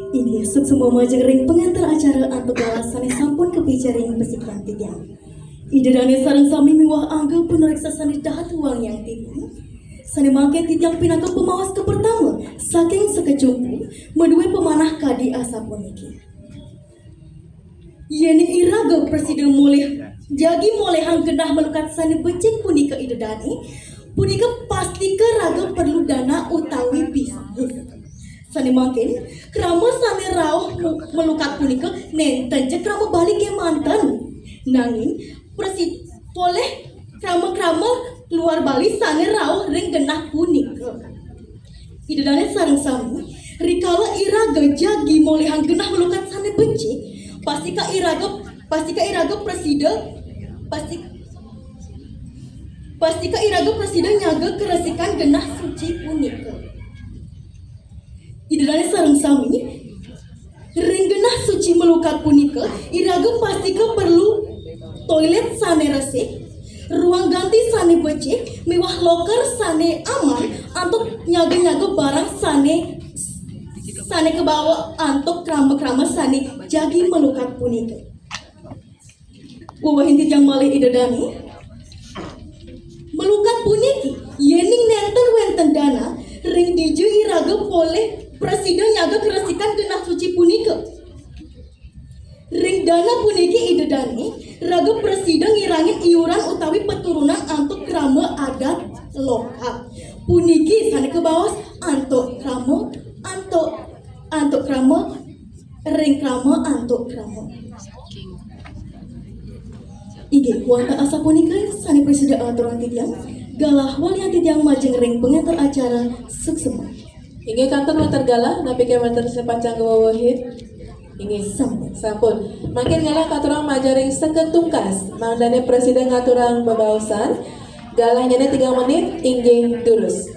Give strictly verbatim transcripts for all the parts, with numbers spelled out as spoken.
Inggih, suksma majeng ring pangantar acara antuk galah sané sampun kapica ring pasikian titiang. Ida dané sareng sami miwah angga panuréksa sané dahat wangiang titiang. Sané mangkin titiang pinaka pamaos kapertama saking sakacumpu madué pamanah kadi asapuniki. Yéning iraga prasida molih, jagi molihang genah malukat sané becik punika Ida dané, punika pastika raga perlu dana utawi bisnis. Sané mangkin, krama sané rauh mu-, malukat punika nénten ja krama Bali kémanten. Nanging, prasi-, polih krama-krama luar Bali sané rauh ring genah punika. Ida dané sareng sami, rikala iraga jagi molihang genah malukat sané becik, pastika iraga, pastika iraga prasida, pasti-, pastika iraga prasida nyaga karesikan genah suci punika. Ida dané sareng sami, ring genah suci malukat punika, iraga pastika perlu toilet sané resik, ruang ganti sané becik, miwah loker sané aman antuk nyaga-nyaga barang sané, sané kabawa antuk krama-krama sané jagi malukat punika. Wewehin titiang malih Ida dané. Malukat puniki, yéning nénten wénten dana, ring dija iraga polih prasida nyaga karesikan genah suci punika. Ring dana puniki Ida dané, raga prasida ngirangin iuran utawi paturunan antuk krama adat lokal. Puniki sané kabaos antuk krama, antuk, antuk krama, ring krama, antuk krama. Inggih, wantah asapunika sané prasida aturang titiang, galah waliang titiang majeng ring pangantar acara suksma. Inggih kantun wénten galah, napi ké wénten sané pacang kawewehin? Inggih. Sampun. Sampun. Mangkin galah katurang majeng ring seka tungkas, mangdané prasida ngaturang bebaosan, galahnyané tiga menit, inggih durus.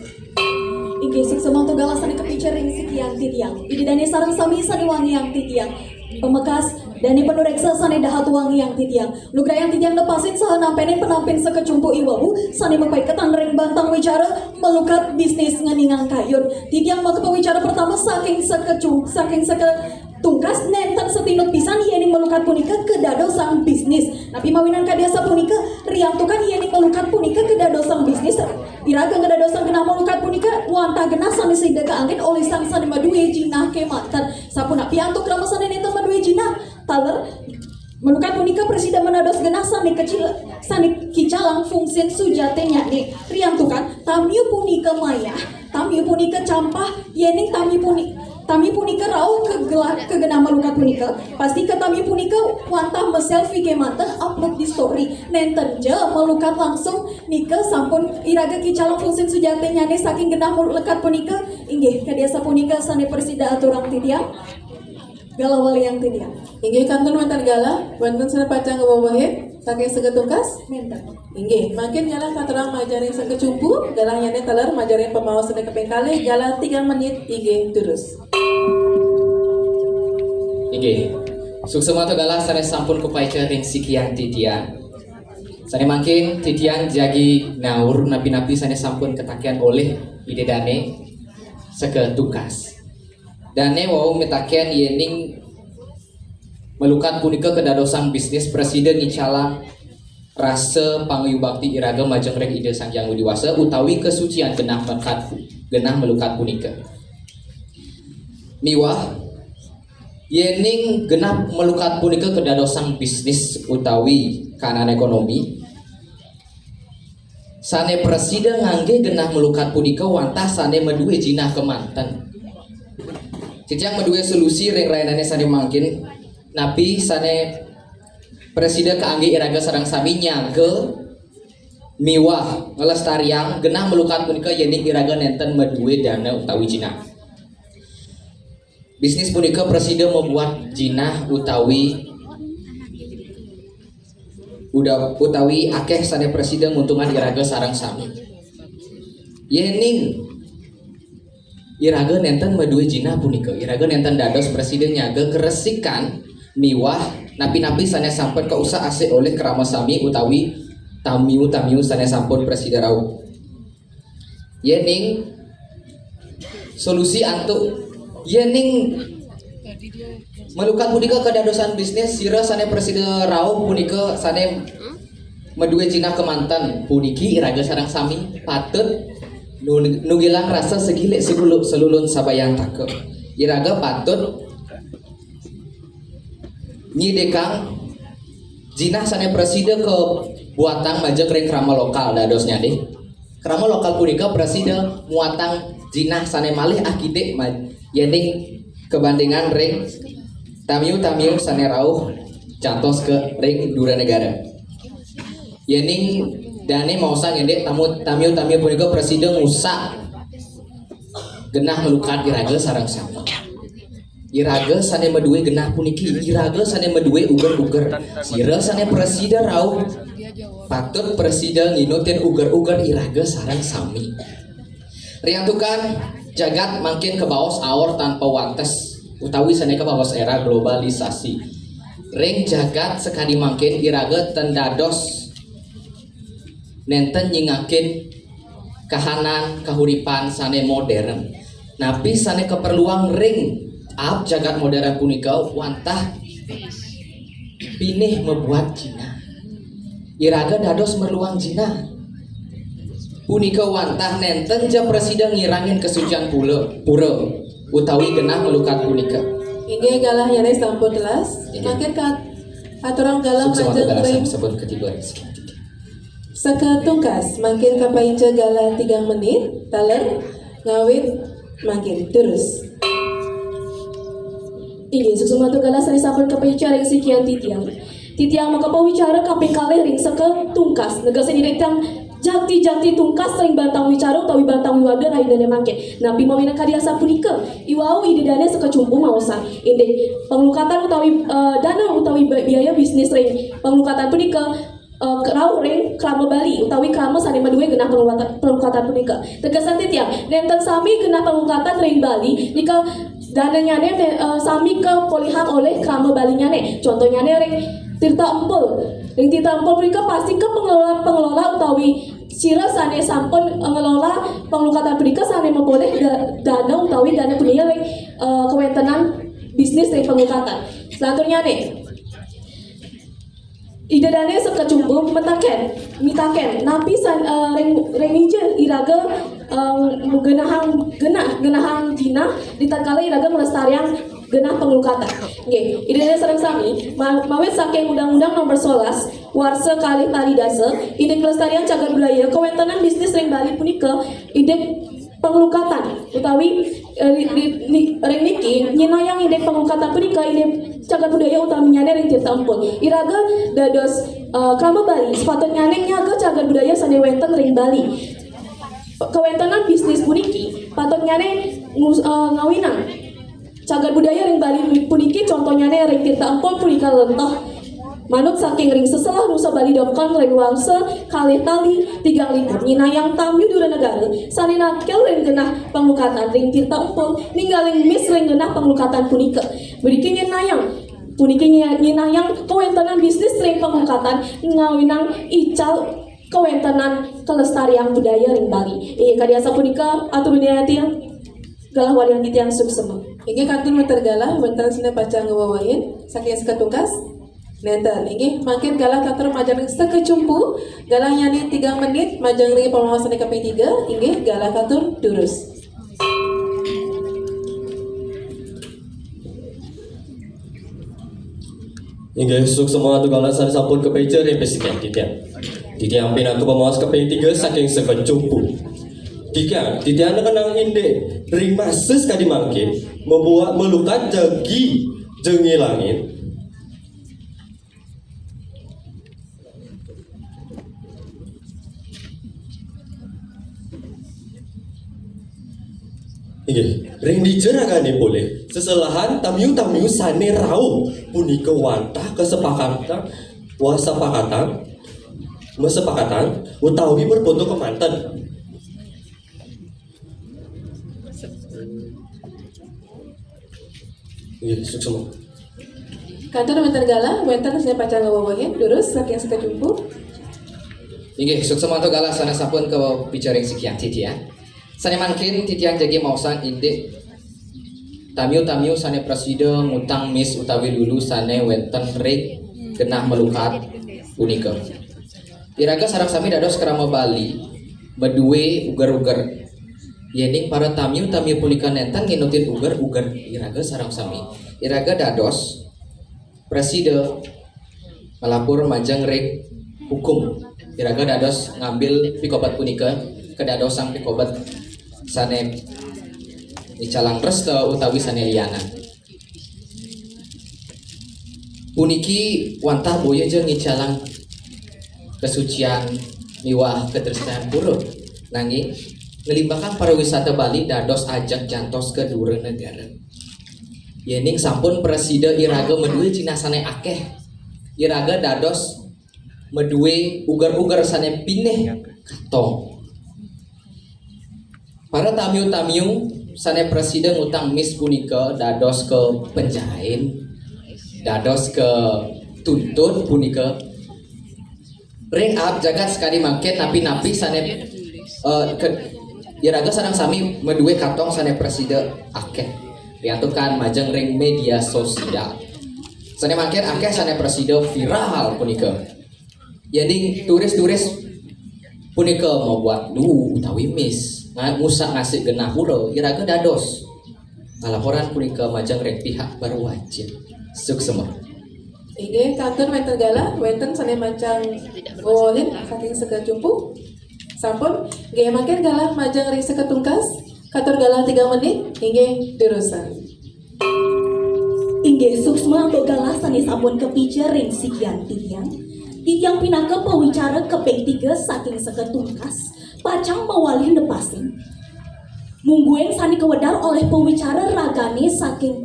Inggih, suksma antuk galah sané kapica ring sikian titiang. Ida dané sareng sami sané wangiang titiang. Pamekas, dané panuréksa sané dahat wangiang titiang. Lugrayang titiang nepasin saha nampénin panampin sakacumpu iwawu sané mapaiketan ring bantang wicara malukat bisnis ngeningang kayun. Titiang maka pawicara pertama saking sakacum-, saking seka tungkas nénten satinut pisan yéning malukat punika kadadosang bisnis. Napi mawinan kadi asapunika, riantukan yéning malukat punika kadadosang bisnis, iraga ngadadosang genah malukat punika wantah genah sané sida kaanggén olih sang sané madué jinah kémanten. Sapunapi antuk krama sané nénten madué jinah, taler malukat punika prasida manados genah sané kacil, sané kicalang fungsin sujatinnyané. Riantukan, tamiu punika mayah, tamiu punika campah, yéning tamiu puni-, tamiu punika rauh ka gelah-, ka genah malukat punika, pastika tamiu punika wantah ma-selfie kémanten upload di story. Nénten ja malukat langsung nika sampun iraga kicalang fungsin sujatinnyané saking genah malukat punika. Inggih, kadi asapunika sané prasida aturang titiang. Galah waliang titiang. Inggih kantun wénten galah, wénten sané pacang kawewehin saking seka tungkas? Nénten. Inggih, mangkin galah katurang majeng ring seka cumpu, galahnyané taler majeng ring pamaos sané kaping kalih, galah tiga menit, inggih durus. Inggih. Suksma antuk galah sané sampun kapaica ring sikian titiang. Sané mangkin titiang jagi naur napi-napi sané sampun kataken olih Ida dané seka tungkas. Dané wau mitaken yéning malukat punika kadadosang bisnis, prasida ngicalang rasa pangayubakti iraga majeng ring Ida Sang Hyang Widhi Wasa utawi kasucian genah malukat, genah malukat punika. Miwah yéning genah malukat punika kadadosang bisnis utawi kanan ekonomi, sané prasida nganggé genah malukat punika wantah sané madué jinah kémanten. Titiang madué solusi ring rahinané sané mangkin, napi sané prasida kaanggé iraga sareng sami nyaga miwah nglestariang genah malukat punika yéning iraga nénten madué dana utawi jinah. Bisnis punika prasida mabuat jinah utawi uda-, utawi akéh sané prasida nguntungang iraga sareng sami. Yéning iraga nénten madué jinah punika, iraga nénten dados prasida nyaga karesikan miwah napi-napi sané sampun kausah asih olih krama sami utawi tamiu-tamiu sané sampun prasida rauh. Yéning solusi antuk, yéning Malukat punika kadadosan bisnis, sira sane prasida rauh punika sane maduwe jinah kemanten. Puniki iraga sareng sami patut nu-, nugilang rasa segilik segulu-, selulun sabayantaka. Iraga patut nyidikang jinah sane prasida kabuatang majeng ring krama lokal dadosnya dih. Krama lokal punika prasida muatang jinah sane malih akidik ma-, yening kabandingan ring tamiu-tamiu sane rauh cantos ka ring dura negara. Yening dane maosang indik tamu, tamiu-tamiu punika prasida ngusak genah malukat iraga sareng sami. Iraga sane maduwe genah puniki, iraga sane maduwe uger-uger, sira sane prasida rauh, patut prasida nginutin uger-uger iraga sareng sami. Riantukan jagat mangkin kabaos aor tanpa wates, utawi sane kabaos era globalisasi. Ring jagat sakadi mangkin iraga ten dados nenten nyingakin kahanan kahuripan sane modern. Napi sane kaperluang ring aab jagat modern punika wantah pinih mabuat jinah. Iraga dados merluang jinah. Punika wantah nenten ja prasida ngirangin kasucian pula, pura, utawi genah malukat punika. Inggih, galahnyane sampun telas. Inggih. Mangkin kat-, aturang galah. Suksma majeng galah ring sampun katiba ring siki. Saka tungkas, mangkin kapaica galah tigang menit, taler, ngawit, mangkin, terus. Inggih, suksma galah sane sampun kapaica ring sikian titiang. Titiang makapawicara kaping kalih ring saka tungkas. Negesin ida titiang jakti-jakti tungkas ring bantang wicara utawi bantang wiwada rahina ne mangkin. Napi mawinan kadi asapunika? Iwau ida dane saka cumpu maosang. Indik panglukatan utawi, eh, dana utawi ba-, biaya bisnis ring panglukatan punika eh, rauh ring krama Bali utawi krama sane maduwe genah panglukatan, panglukatan punika. Tegesan titiang, nenten sami genah panglukatan ring Bali nika dananyane ne-, eh, sami kapolihang olih krama Balinyane. Contohnyane ring Tirta Empul. Ring Tirta Empul punika pasti ka pengelola, pengelola utawi sira sane sampun, eh, ngelola panglukatan punika sane mapolih da-, dana utawi dana punika ring, eh, kawentenan bisnis ring panglukatan. Selanturnyane, Ida dane saka cumpu mataken, mitaken, napi san-, eh, ring, ring dija iraga, eh, ngenahang genah, ngenahang jinah, di tatkala iraga nglestariang genah panglukatan. Nggih, Ida dane sareng sami, ma-, mawit saking Undang-Undang Nomor sebelas, warsa kalih tali dasa, indik pelestarian cagar budaya, kawentenan bisnis ring Bali punika, indik panglukatan utawi, eh, ri-, ri-, ri-, ring niki nyinayang indik panglukatan punika indik cagar budaya utaminyane ring Tirta Empul. Iraga dados, eh, krama Bali, sepatutnyane nyaga cagar budaya sane wenten ring Bali. Kawentenan bisnis puniki patutnyane ngus-, eh, ngawinang cagar budaya ring Bali puniki, contohnyane ring Tirta Empul punika lentah manut saking ring Seselah Nusa Bali dot com ring warsa kalih tali tigang likur, nyinayang tamiu dura negara sane nakil ring genah panglukatan ring Tirta Empul ninggaling mis ring genah panglukatan punika. Puniki nyinayang, puniki nyi-, nyinayang kawentenan bisnis ring panglukatan ngawinang ical kawentenan kelestarian budaya ring Bali. Eh, kadi asapunika atur bendera tiang. Galah walian titiang suksma. Inggih, kantun wenten galah, wenten sane pacang ngwewehin, saking sekatungkas. Nenten, inggih, mangkin galah katur majeng ring sekacumpu, galahnyane tigang menit, majeng ring pamaosane kaping tiga, inggih, galah katur durus. Inggih, suksma atur galah sane sampun kapaica ring pisikan titiang. Titiang pinaka pamaos kaping tiga saking sekacumpu. Titiang, titiang nekenang indik ring masa sakadi mangkin, mabuat malukat jagi jengilangin. Inggih, ring dija ragane polih, seselahan tamiu-tamiu sane rauh punika wantah kasepakatan, wasepakatan, masepakatan, utawi berfoto kemanten. Inggih, suksma. Kantun wenten galah, wenten sane pacang ngwewehin, durus, saking sekacumpu. Inggih, suksma atur galah sane sampun kapica ring sikian titiang. Sane mangkin titiang jagi maosang indik Tamiu-tamiu sané prasida ngutang mis utawi lulu sané wénten ring genah malukat punika. Iraga sareng sami dados krama Bali madué uger-uger. Yéning para tamiu-tamiu punika nénten nginutin uger-uger iraga sareng sami, iraga dados prasida nglapur majeng ring hukum. Iraga dados ngambil pikobet punika kadadosang pikobet sané nicalang resta utawi sané lianan. Puniki wantah boya ja ngicalang kasucian miwah katresnan pura, nanging nglimbakang pariwisata Bali dados ajeg jantos ka dura negara. Yéning sampun prasida iraga madué jinah sané akéh, iraga dados madué uger-uger sané pinih katong. Para tamiu-tamiu sané prasida ngutang mis punika dados ka penjain, dados ka tuntut punika. Ring aab jagat sakadi mangkin napi-napi sané, eh, ke-, iraga sareng sami madué katong sané prasida akéh. Riantukan majeng ring média sosial. Sané mangkin akéh sané prasida viral punika. Yéning turis-turis punika mabuat luu utawi mis, nga-, ngusak ngasik genah pura, iraga dados ngalaporan punika majeng ring pihak berwajib. Suksma. Inggih, kantun wénten galah, wénten sané mancang wewehin saking Sekecumpu. Sampun, inggih mangkin galah majeng ring Seketungkas. Katur galah tiga menit, inggih durusang. Inggih, suksma antuk galah sané sampun kapica ring sikian titiang. Titiang pinaka pawicara kaping tiga saking Seketungkas, pacang mawali nepasing. Mungguing sané kawedar olih pawicara ragané saking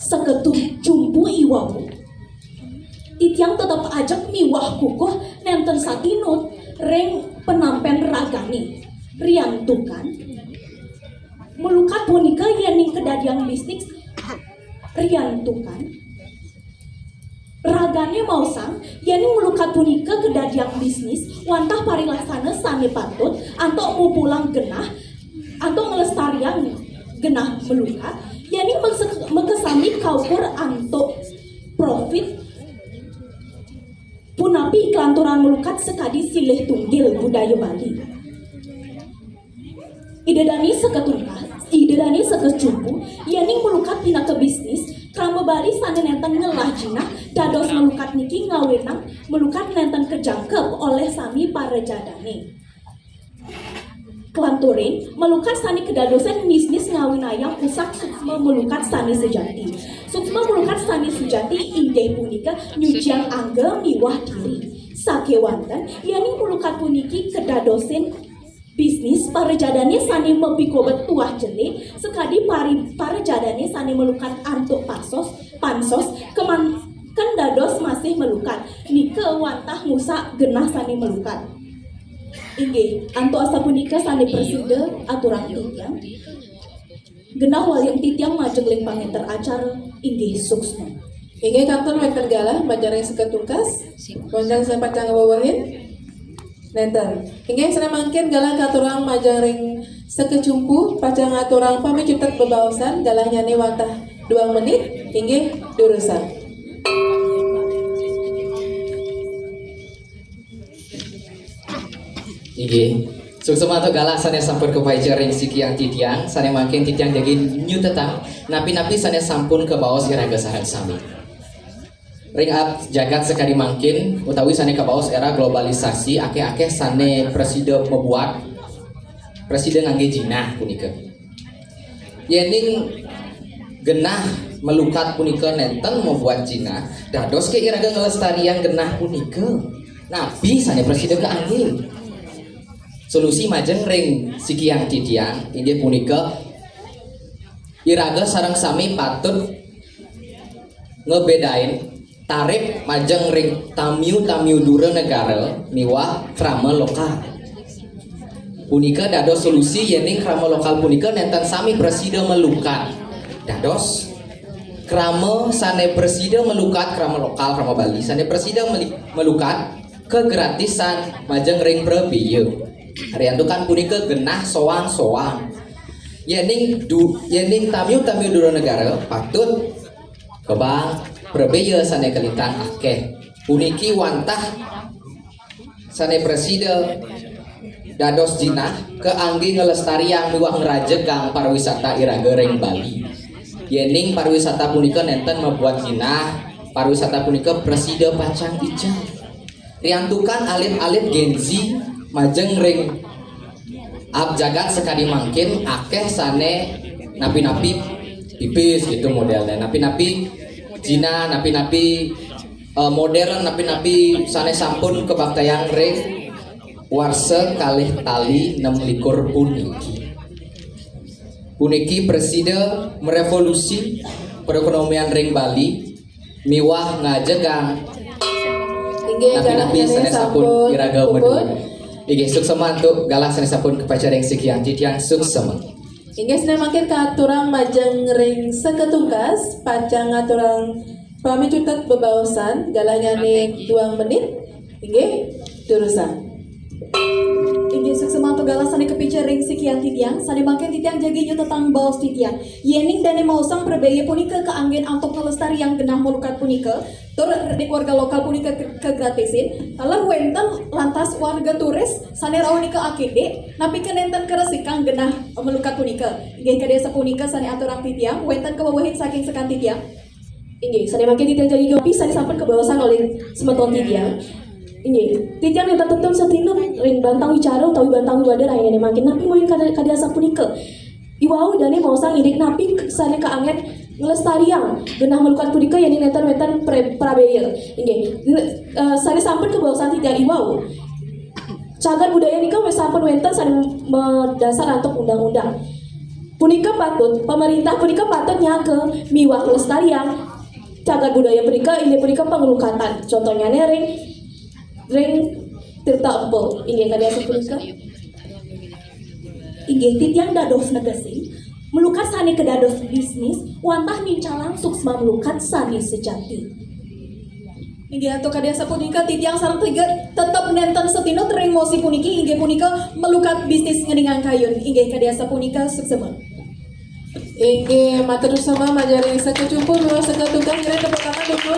Sekecumpu iwau. Titiang tetep ajeg miwah kukuh nénten satinut ring panampén ragané. Riantukan malukat punika yéning kadadiang bisnis, riantukan ragané maosang yéning malukat punika kadadiang bisnis wantah parilaksana sané patut antuk mupulang genah, antuk nglestariang genah malukat, yéning maksa-, makasami kaukur antuk profit punapi kalanturan malukat sakadi silih tunggil budaya Bali. Ida dané Seketungkas, Ida dané Sekecumpu, yéning malukat pinaka bisnis, krama Bali sané nénten ngelah jinah, dados malukat niki ngawinang malukat nénten kajangkep olih sami para jadané. Kalanturin, malukat sané kadadosan bisnis ngawinayang usak suksma malukat sané sujati. Suksma malukat sané sujati inggih punika nyuciang angga miwah diri. Sakéwanten, yéning malukat puniki kadadosin bisnis, para jadané sané mapikobet tuah jelé, sakadi pari-, para jadané sané malukat antuk pansos, pansos, kemanten dados masih malukat. Nika wantah ngusak genah sané malukat. Inggih, antuk asapunika sané prasida aturang titiang. Genah waliang titiang majeng ring pangénter acara, inggih suksma. Inggih kantun wénten galah majeng ring Seketungkas. Wénten sané pacang wewehin? Nénten. Inggih sané mangkin galah katurang majeng ring Sekecumpu, pacang ngaturang pamicutet bebaosan, galahnyané wantah dua menit, inggih durusang. Inggih. Suksma antuk galah sané sampun kapaica ring sikian titiang, sané mangkin titiang jagi nyutetang napi-napi sané sampun kabaos iraga sareng sami. Ring aab jagat sakadi mangkin utawi sané kabaos éra globalisasi, akéh-akéh sané prasida mabuat, prasida nganggé jinah punika. Yéning genah malukat punika nénten mabuat jinah, dados ké iraga nglestariang genah punika? Napi sané prasida kaanggé? Solusi majeng ring sikian titiang inggih punika, iraga sareng sami patut ngebedain tarip majeng ring tamiu-tamiu dura negara miwah krama lokal. Punika dados solusi yéning krama lokal punika nénten sami prasida malukat. Dados krama sané prasida malukat, krama lokal, krama Bali sané prasida meli-, malukat kagratisan majeng ring prabéa. Riantukan punika genah soang-soang. Yéning du, yéning tamiu-tamiu dura negara patut kebang prabéa sané kalintang akéh. Puniki wantah sané prasida dados jinah kaanggé nglestariang miwah ngrajegang pariwisata iraga ring Bali. Yéning pariwisata punika nénten mabuat jinah, pariwisata punika prasida pacang ical. Riantukan alit-alit Gen Z majeng ring aab jagat sakadi mangkin akéh sané napi-napi pipis gitu modelnya, napi-napi jinah, napi-napi eh, modern, napi-napi sané sampun kabaktayang ring warsa kalih tali nem likur puniki. Puniki prasida merevolusi perekonomian ring Bali miwah ngajegang napi-napi sané sampun iraga madué. Inggih, suksema antuk galah sané sampun kapaicang ring sikian titiang, suksema. Inggih, sané mangkin katurang majeng ring seketukas, pacang ngaturang pamicutet bebaosan, galahé duang menit. Inggih, durusang. Inggih, suksema antuk galah sané kapica ring sikian titiang, sané mangkin titiang jagi nyutetang baos titiang. Yéning dané maosang prabéa punika kaanggén antuk nglestariang genah malukat punika, tur ring warga lokal punika ke-, kagratisin, taler wénten lantas warga turis sané rauh nika akidik, napi ké nénten karesikang genah malukat punika. Inggih, kadi asapunika sané aturang titiang, wénten kawewehin saking sekian titiang. Inggih, sané mangkin titiang jagi gapi sané sampun kabaosang olih semeton titiang. Inggih, titiang nénten tetep satinut ring bantang wicara utawi bantang wiwada rahiné mangkin. Napi malih kadi, kadi asapunika? Iwau dané maosang indik napi sané kaanggén nglestariang genah malukat punika yéning nénten wénten pre-, prabéa. Inggih, eh, sané sampun kabaosang titiang iwau. Cagar budaya nika wis sampun wénten sané madasar antuk undang-undang. Punika patut, pemerintah punika patut nyaga miwah nglestariang cagar budaya punika, inggih punika panglukatan. Contohnyané ring, ring Tirta Empu. Inggih kadi asapunika. Inggih, titiang dados negesin, malukat sané kadados bisnis, wantah nincalang suksma malukat sané sejati. Inggih, antuk kadi asapunika, titiang sareng tiga tetep nénten satinut ring mosi puniki, inggih punika malukat bisnis ngeningang kayun. Inggih, kadi asapunika, suksma. Inggih, matur suksma majeng ring sekecumpung miwah seketukas, ngiring tepuk tangan dulu.